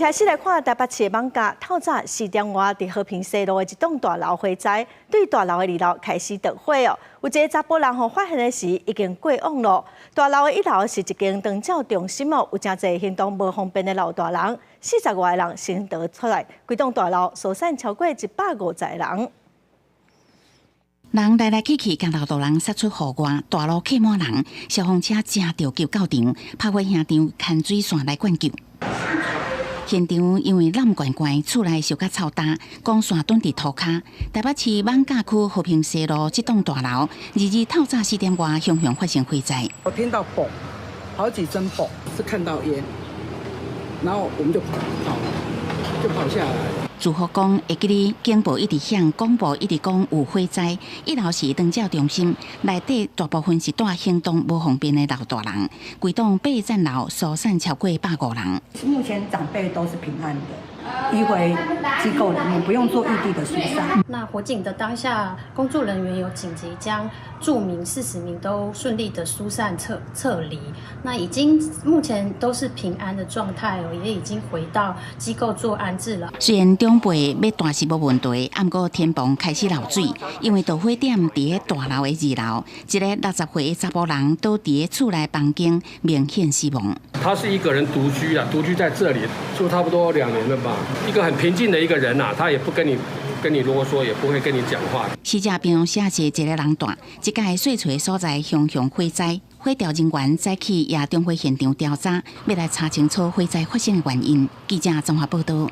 開始來看台北市的艋舺，透早4點外，佇和平西路的一棟大樓火災，對大樓的二樓開始著火哦。有一个查埔人予發現的時已經過往咯。大樓的一樓是一間長照中心哦，有誠濟行動無方便的老大人，40外个人先逃出來，規棟大樓疏散超過150人。人來來去去，共老大人殺出戶外，大樓客滿人，消防車誠著急到場，拍火現場牽水線來灌救。現場因為攬懸懸，厝內燒甲臭焦，光線斷佇塗跤。台北市艋舺區和平西路這棟大樓，2日透早4點外，雄雄發生火災。我聽到嘣，好幾聲嘣，是看到煙，然後我們就跑，就跑下來。住戶講會記得警報一直響，廣播一直講有火災。一樓是長照中心，內底大部分是蹛行動無方便的老大人。規棟八層樓疏散超過150人。目前長輩都是平安的，移回機構裡面，不用做異地的疏散。那火警的當下，工作人員有緊急將住民40名都順利的疏散撤離。那已經目前都是平安的狀態哦，也已經回到機構做安置了。雖然長輩欲蹛是無問題，毋過天棚開始漏水，因為著火點佇咧大樓的二樓，一个60歲的查埔人倒佇咧厝內房間，明顯死亡。他是一個人獨居啊，獨居在這裡住差不多2年了吧，一個很平靜的一個人啊，他也不跟你囉嗦，也不會跟你講話。死者平常時是一个人蹛，這擺細揣所在雄雄火災，火調人員早起也駐火現場調查，欲來查清楚火災發生的原因。記者綜合報道。